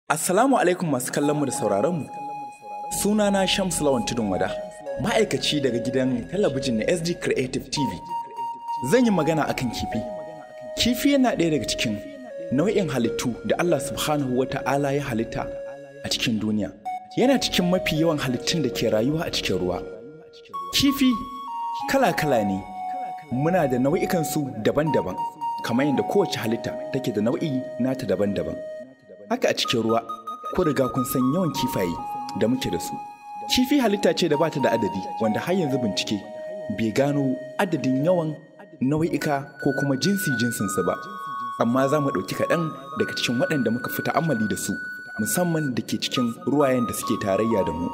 Assalamu alaikum masu kallon mu da sauraron mu. Sunana Shamsu Lawan Tudun Wada, ma'aikaci daga gidan talabijin na SD Creative TV. Zan yi magana akan kifi. Kifi yana ɗaya daga cikin nau'in halittu da Allah subhanahu wa ta'ala ya halitta a cikin duniya. Yana cikin mafi yawan halittun da ke rayuwa a cikin ruwa. Kifi kala-kala ne, muna da nau'ikansu daban-daban, kamar yadda kowace halitta take da nau'i nata daban-daban. Haka a cikin ruwa, ku riga kun san yawan kifaye da muke da su. Kifi halitta ce da bata da adadi wanda har yanzu bincike bai gano adadin yawan nau'ika ko kuma jinsi jinsinsu ba. Amma za mu ɗauki kaɗan daga cikin waɗanda muka fi ta'ammali da su, musamman da ke cikin ruwayen da suke tarayya da mu.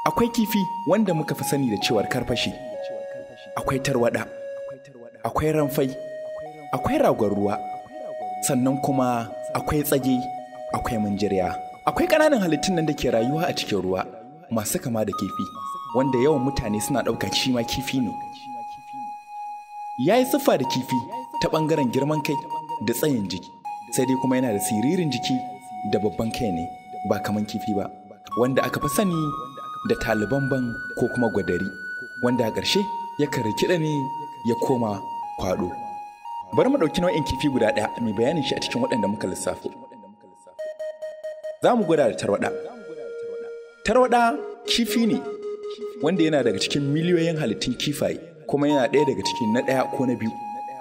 Akwai kifi wanda muka fi sani da cewar karfashi, akwai tarwaɗa, akwai ramfai, akwai ragon ruwa, sannan kuma akwai tsage, akwai manjiriya. Akwai ƙananan halittun nan da ke rayuwa a cikin ruwa masu kama da kifi, wanda yawan mutane suna ɗauka shi ma kifi ne. Ya yi siffa da kifi ta ɓangaren girman kai da tsayin jiki, sai dai kuma yana da siririn jiki da babban kai ne ba kaman kifi ba, wanda aka fi sani da talibanban ko kuma gwadari, wanda a ƙarshe yakan rikida ne ya koma kwaɗo. Bari mu ɗauki nau'in kifi guda ɗaya mai bayanin shi a cikin waɗanda muka lissafo. Za mu gwada da tarwaɗa. Tarwaɗa kifi ne wanda yana daga cikin miliyoyin halittun kifaye kuma yana ɗaya daga cikin na ɗaya ko na biyu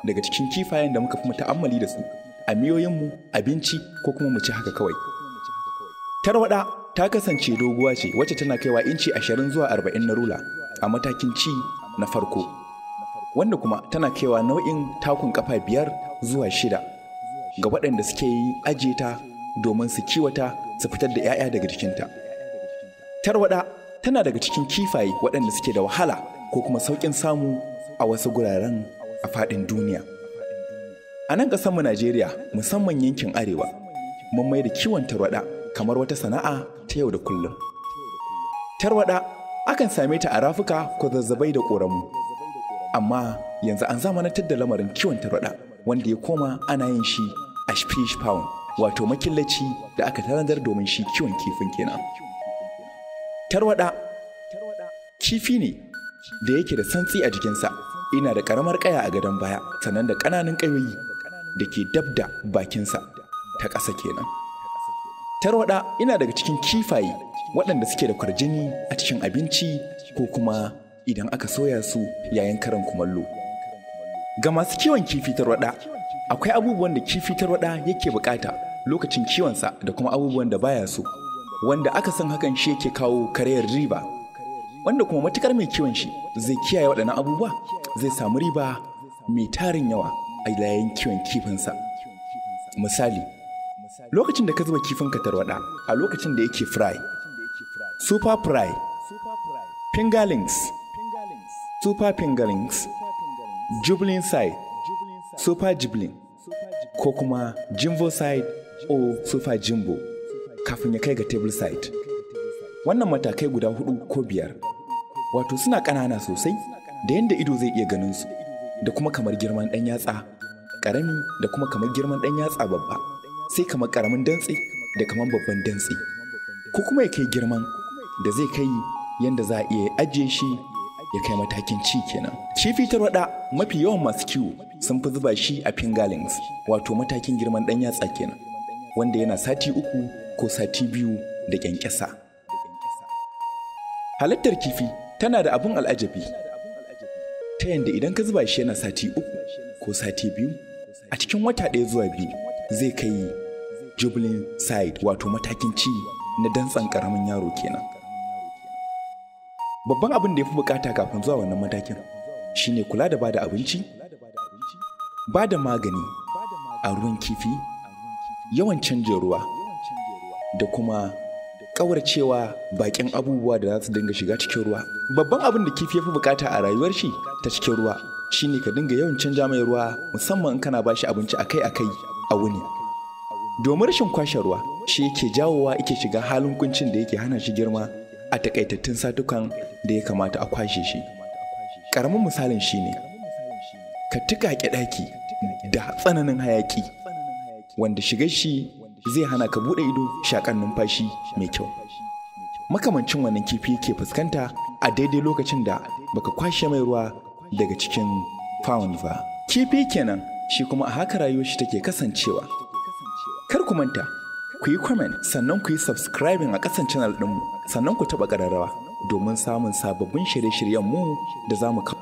daga cikin kifayen da muka fi ta'ammali da su a miyoyinmu, abinci ko kuma mu ci haka kawai. Tarwaɗa ta kasance doguwa ce wacce tana kaiwa inci 20 zuwa 40 na rula a matakin ci na farko. Wanda kuma tana kaiwa nau'in takun kafa 5 zuwa 6 ga waɗanda suke yi ajiye ta domin su kiwata su fitar da 'ya'ya daga jikinta. Tarwaɗa tana daga cikin kifaye waɗanda suke da wahala ko kuma sauƙin samu a wasu guraren a faɗin duniya. A nan ƙasarmu Najeriya, musamman yankin Arewa, mun mai da kiwon tarwaɗa kamar wata sana'a ta yau da kullum. Tarwaɗa akan same ta a rafuka ko zazzabai da ƙoramu. Amma yanzu an zamanantar da lamarin kiwon tarwaɗa wanda ya koma ana yin shi a fish pound, wato makillaci da aka tanadar domin shi kiwon kifin kenan. Tarwaɗa kifi ne da yake da santsi a jikinsa, ina da ƙaramar ƙaya a gadon baya, sannan da ƙananan ƙayoyi da ke dab da bakinsa ta ƙasa kenan. Tarwaɗa ina daga cikin kifaye waɗanda suke da kwarjini a cikin abinci ko kuma idan aka soya su yayin karin kumallo. Ga masu kiwon kifi tarwaɗa, akwai abubuwan da kifi tarwaɗa yake bukata lokacin kiwonsa da kuma abubuwan da baya so, wanda aka san hakan shi yake kawo karayar riba. Wanda kuma matukar mai kiwon shi zai kiyaye waɗannan abubuwa zai samu riba mai tarin yawa a yayin kiwon kifinsa. Misali, lokacin da ka zuba kifinka tarwaɗa a lokacin da yake fry, super fry, fingerlings, super fingerlings, jubilee side, super jubilee, ko kuma jimbo side o super jimbo kafin ya kai ga table side. Wannan matakai guda 4 ko 5 wato suna ƙanana sosai da yadda ido zai iya ganin su, da kuma kamar girman ɗan yatsa ƙarami da kuma kamar girman ɗan yatsa babba, sai kamar ƙaramin dantse da kamar babban dantse, ko kuma ya kai girman da zai kai yadda za a iya ajiye shi ya kai matakin ci kenan. Kifi tarwaɗa mafi yawan masu kiwo sun fi zuba shi a fingerlings, wato matakin girman ɗan yatsa kenan, wanda yana sati 3 ko sati 2 da ƙyanƙyasa. Halittar kifi tana da abin al'ajabi ta yadda idan ka zuba shi yana sati 3 ko sati 2 a cikin wata 1 zuwa 2 zai kai jubilee side, wato matakin ci na dantsan ƙaramin yaro kenan. Babban abin da ya fi bukata kafin zuwa wannan matakin shine kula da bada abinci, bada magani a ruwan kifi, yawan canjin ruwa da kuma ƙauracewa bakin abubuwa da za su dinga shiga cikin ruwa. Babban abin da kifi ya fi bukata a rayuwar shi ta cikin ruwa shine ka dinga yawan canja mai ruwa, musamman in kana bashi abinci akai-akai a wuni. Domin rashin kwashe ruwa shi yake jawowa yake shiga halin kuncin da yake hana shi girma a takaitattun satukan da ya kamata a kwashe shi. Ƙaramin misalin shine ka tuƙaƙe ɗaki da tsananin hayaƙi wanda shigar shi Zai hana ka buɗe ido shakan numfashi mai kyau. Makamancin wannan kifi ke fuskanta a daidai lokacin da baka kwashe mai ruwa daga cikin pound ba. Kifi kenan, shi kuma a haka rayuwar shi take kasancewa. Kar ku manta, ku yi comment, sannan ku yi subscribing a ƙasan channel ɗinmu, sannan ku taɓa ƙararrawa domin samun sababbin shirye-shiryen mu da za mu kawo.